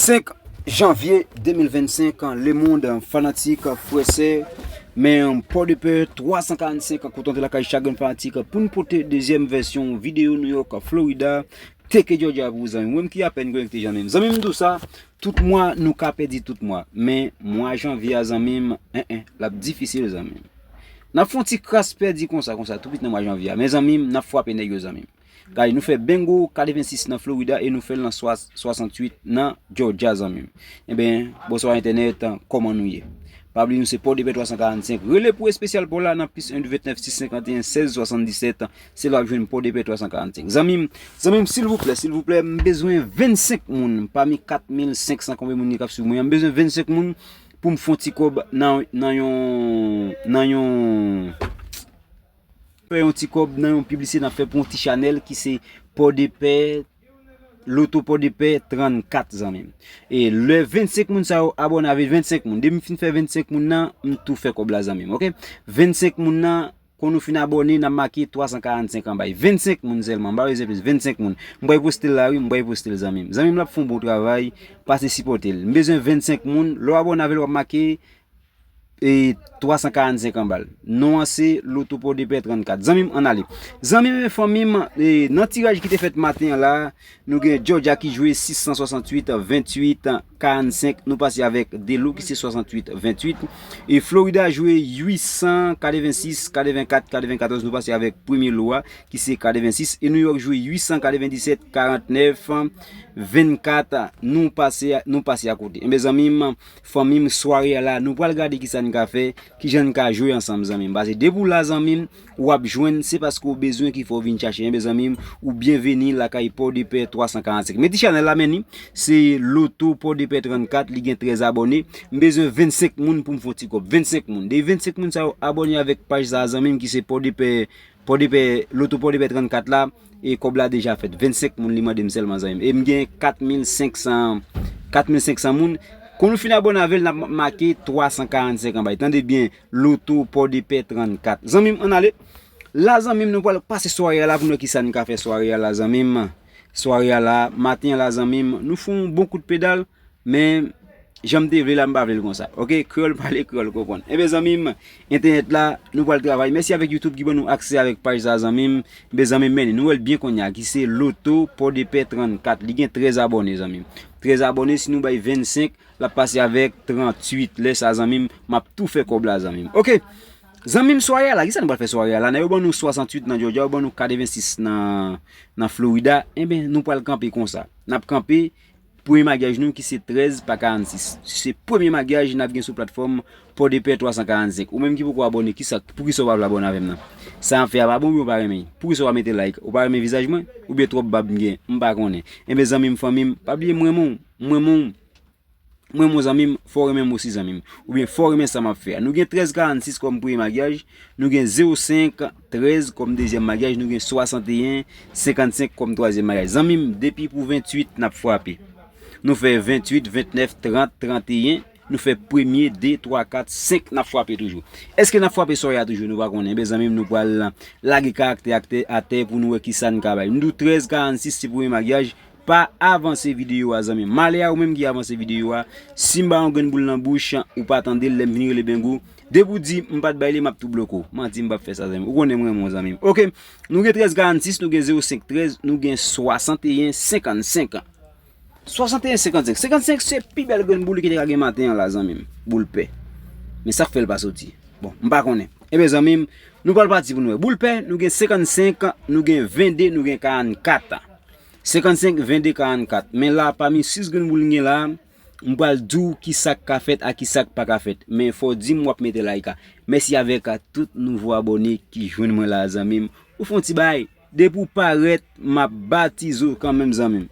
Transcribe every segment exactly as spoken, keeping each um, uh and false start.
Senk janvye de mil vennsenk, lemonn, fanatik, frè, sè, men Pòdepè twa san karannsenk, kontan te lakay chak grenn fanatik pou n pote dezyèm vèsyon videyo New York, Florida, T K Georgia pou zanmi. Ou menm ki apèn konekte, zanmi m, zanmi m, tou sa, tout mwa nou ka pèdi tout mwa, men mwa janvye a, zanmi m, en, en, l ap difisil, zanmi m. N ap fè yon ti kras pèdi konsa, konsa, tou piti nan mwa janvye a, men zanmi m, n ap frape nèg yo, zanmi m. Gade, nou fè bingo katrevensis nan Florida e nou fè l nan swa-, swasanntuit nan Georgia, zanmi m. Enben, bonswa entènèt, kòman nou ye? Pa bliye nou se Pòdepè twa san karannsenk. Rele pou espesyal pa w la nan plis en ventnèf sis senkanteyen sèz swasanndisèt. Se la w ap jwenn Pòdepè twa san karannsenk. Zanmi m, zanmi m, silvouplè, silvouplè, m bezwen vennsenk moun pami kat mil senk san konbyen moun ki ap swiv mwen an. M bezwen vennsenk moun pou m fè yon ti kòb nan, nan yon, nan yon fè yon ti kòb nan yon piblisite n ap fè pou yon ti chanèl ki se Pòdepè, Loto Pòdepè trannkat, zanmi m. E lè vennsenk moun sa yo abòne avè vennsenk moun, depi m fin fè vennsenk moun nan, m tou fè kòb la, zanmi m, oke? Vennsenk moun nan, kon nou fin abòne, n ap make twa san karannsenk anba l. Vennsenk moun sèlman, m pa bezwen plis, vennsenk moun. M pral poste l la, wi, m pral poste l, zanmi m. Zanmi m, l ap fè yon bon travay, pase sipòte l. M bezwen vennsenk moun, lè w abòne avè l, w ap make e twa san karannsenk anba l. Non an se Loto Pòdepè trannkat. Zanmi m, ann ale. Zanmi m e fanmi m, e nan tiraj ki te fèt maten an la, nou gen Georgia ki jwe sis san swasanntuit, venntuit, karannsenk, nou pase avèk de lo ki se swasanntuit, venntuit. E Florida jwe uit san katrevensis, katrevenkat, katrevenkatòz, nou pase avèk premye lo a ki se katrevensis. E New York jwe uit san katrevendisèt, karantnèf, vennkat, nou pase, nou pase akote. Enben, zanmi m, fanmi m, sware a la, nou pral gade kisa n ka fè, kijan n ka jwe ansanm, zanmi m. Paske depi w la, zanmi m, w ap jwenn, se paske w bezwen ki fè w vin chache. Enben, zanmi m, ou byenveni lakay Pòdepè twa san karannsenk. Men ti chanèl la, men ni, se Loto Pòdepè trannkat, li gen trèz abòne. M bezwen vennsenk moun pou m fè yon ti kòb. Vennsenk moun. De vennsenk moun sa yo abòne avèk paj sa a, zanmi m, ki se Pòdepè Pòdepè, Loto Pòdepè trannkat la, e kòb la deja fèt. Vennsenk moun li mande m sèlman, zanmi m. E m gen kat mil senk san, kat mil senk san moun. Kon nou fin abòne avè l, n ap make twa san karannsenk anba l. Tande byen, Loto Pòdepè trannkat. Zanmi m, ann ale. La, zanmi m, nou pral pase sware a la pou n wè kisa n ka fè sware a la, zanmi m. Sware a la, maten an la, zanmi m, nou fè yon bon kout pedal. Men, jan m te vle la, m pa vle l konsa. Oke, kreyòl pale, kreyòl konprann. Enben, zanmi m, entènèt la, nou pral travay. Mèsi avèk YouTube ki ban nou aksè avèk paj sa, zanmi m. Enben, zanmi m, men ni, nou wè l byen kounye a, ki se Loto Pòdepè trannkat. Li gen trèz abòne, zanmi m. Trèz abòne, si nou bay vennsenk, l ap pase avèk tranntuit. Lè sa, zanmi m, m ap tou fè kòb la, zanmi m. Oke. Zanmi m, sware a la, kisa nou pral fè sware a la? Nan yo ban nou swasanntuit nan Georgia, yo ban nou katrevensis nan, nan Florida. Enben, nou pral kanpe konsa. N ap kanpe, premye maryaj nou ki se trèz pa karannsis. Se premye maryaj n ap gen sou platfòm Pòdepè twa san karannsenk. Ou menm ki poko abòne, kisa, poukisa w pa vle abòne avè m nan? Sa n ap fè a pa bon oubyen w pa renmen? Poukisa w pa mete like? Ou pa renmen vizaj mwen? Oubyen twòp bab m gen? M pa konnen. Enben, zanmi m, fanmi m, pa bliye m renmen w. M renmen w. M renmen w, zanmi m, fò w renmen m osi, zanmi m. Oubyen fò w renmen sa m ap fè a. Nou gen trèz karannsis kòm premye maryaj. Nou gen zewo senk trèz kòm dezyèm maryaj, nou gen swasanteyen senkannsenk kòm twazyèm maryaj. Zanmi m, depi pou venntuit, n ap frape. Nou fè venntuit, ventnèf, trant, tranteyen, nou fè premye, de, twa, kat, senk, n ap frape toujou. Èske n ap frape sware a toujou? Nou pa konnen. Enben, zanmi m, nou pral lage karaktè atè, atè pou nou wè kisa n ka bay. M di w trèz karannsis se premye maryaj. Pa avanse videyo a, zanmi m. Malè a ou menm ki avanse videyo a. Si m ba yon grenn boul nan bouch, ou pa tande l lè m vin rele bengou. Depi w di m pa t bay li, m ap tou bloke w. Manti, m p ap fè sa, zanmi m. Ou konnen m renmen w, zanmi m. Oke. Nou gen trèz karannsis, nou gen zewo senk trèz, nou gen swasanteyen senkannsenk. Swasanteyen senkannsenk. Senkannsenk se pi bèl grenn boul ki te ka gen maten an la, zanmi m. Boul pè. Men sa k fè l pa soti? Bon, m pa konnen. Enben, zanmi m, nou pral pati pou nou wè. Boul pè, nou gen senkannsenk, nou gen vennde, nou gen karannkat. Senkannsenk, vennde, karannkat. Men la, pami sis grenn boul m gen la, m pral di w kisa k ka fèt ak kisa k pa ka fèt. Men fò w di m w ap mete like a. Mèsi avèk tout nouvo abòne ki jwenn mwen la, zanmi m. Ou fè yon ti bagay. Depi w parèt, m ap batize w kanmenm, zanmi m.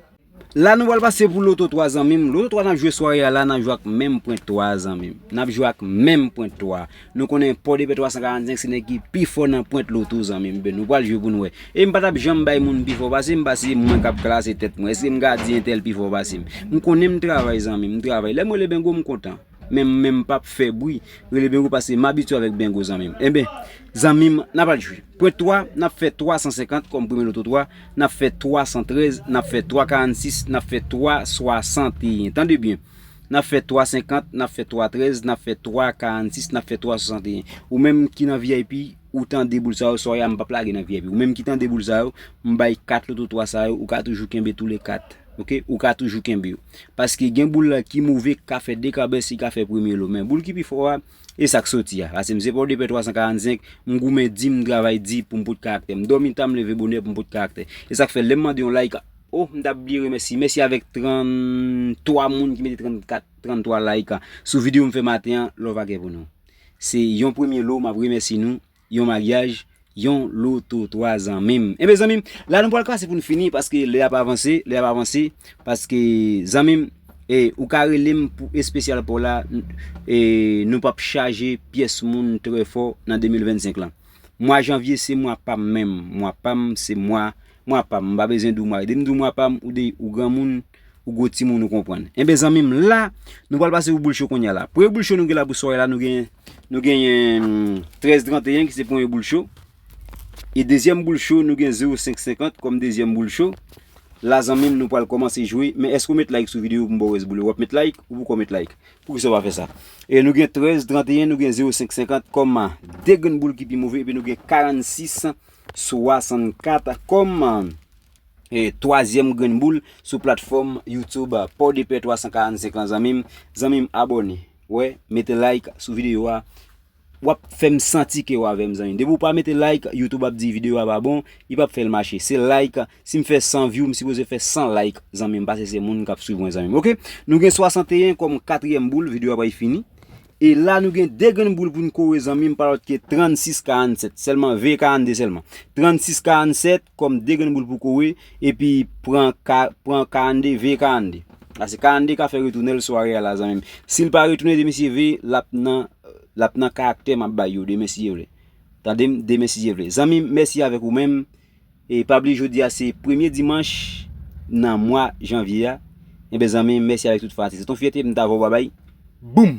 La, nou pral pase pou loto twa, zanmi m. Loto twa n ap jwe sware a la, n ap jwe ak menm pwent twa, zanmi m. N ap jwe ak menm pwent twa. Nou konnen Pòdepè twa san karannsenk se nèg ki pi fò nan pwent loto, zanmi m. Ben, nou pral jwe pou n wè. E m pa t ap janm bay moun pi fò pase m, paske mwen k ap klase tèt mwen. Èske m ka di entèl pi fò pase m? M konnen m travay, zanmi m, m travay. Lè m rele bengou, m kontan. men m menm m p ap fè bri. Rele Bengo paske m abitye avèk Bengo, zanmi m. Enben, zanmi m, n ap al jwe. Pwen twa, n ap fè twa san senkant kòm premye loto twa, n ap fè twa san trèz, n ap fè twa karannsis, n ap fè twa swasanteyen. Tande byen. N ap fè twa senkant, n ap fè twa trèz, n ap fè twa karannsis, n ap fè twa swasanteyen. Ou menm ki nan V I P, ou tande boul sa yo, sòrè a m p ap lage nan V I P. Ou menm ki tande boul sa yo, m bay kat loto twa sa yo, ou ka toujou kenbe tou le kat. Oke, ou ka toujou kenbe yo. Paske gen boul la ki move, ki ka fè de kabès, ki ka fè premye lo. Men boul ki pi fò a, e sa k soti a. Paske m se Pòdepè twa san karannsenk, m goumen di, m travay di pou m pote karaktè. M dòmi ta, m leve bonè pou m pote karaktè. E sa k fè lè m mande yon like, oh, m t ap bliye remèsye. Mèsi avèk tranntwa moun ki mete trannkat, tranntwa like sou videyo m fè maten an, love a gen pou nou. Se yon premye lo, m ap remèsye nou. Yon maryaj, yon loto twa, zanmi m. Enben, zanmi m, la nou pral kase pou n fini, paske lè ap avanse, lè ap avanse, paske, zanmi m, e, ou ka rele m pou espesyal pa w la, n-, e, nou p ap chaje pyès moun trè fò nan de mil vennsenk lan. Mwa janvye se mwa pa m menm, mwa pa m se mwa, mwa pa m, m pa bezwen di w mwa, depi m di w mwa pa m, ou de, ou granmoun, ou gwo timoun, ou konprann. Enben, zanmi m, la, nou pral pase pou boul cho kounye a la. Premye boul cho nou gen la pou sòrè la, nou gen, nou genyen, hmm, trèz tranteyen ki se premye boul cho. E dezyèm boul cho, nou gen zewo senk senkant kòm dezyèm boul cho. La, zanmi m, nou pral kòmanse jwe. Men èske w met like sou videyo pou m ba w rès boul yo? W ap met like? Ou poko met like? Poukisa w pa fè sa? E nou gen trèz tranteyen, nou gen zewo senk senkant kòm de grenn boul ki pi move, epi nou gen karannsis swasannkat kòm e, twazyèm grenn boul sou platfòm YouTube, a, Pòdepè twa san karannsenk lan, zanmi m. Zanmi m, abòne. Wè, mete like sou videyo a. W ap fè m santi ke w avè m, zanmi m. Depi w pa mete like, YouTube ap di videyo a pa bon, li p ap fè l mache. Se like, si m fè san view, m sipoze fè san like, zanmi m, paske se moun k ap swiv mwen, zanmi m. Oke? Nou gen swasanteyen kòm katriyèm boul, videyo a pral fini. E la, nou gen de grenn boul pou n kore, zanmi m, pa lòt ke trannsis karannsèt. Sèlman, veye karannde sèlman. Trannsis karannsèt kòm de grenn boul pou kore, epi pran ka-, pran karannde, veye karannde. Paske karannde ka fè retounen l swarè a la, zanmi m. Si l pa retounen, demen si Dye vle, l ap nan, l ap nan karaktè m ap bay yo, demen si Dye vle. Tande m, demen si Dye vle. Zanmi m, mèsi avèk ou menm. E pa bliye, jodi a se premye dimanch nan mwa janvye a. Enben, zanmi m, mèsi avèk tout fanatik. Se t on fyète, m ta voye w babay. Boum!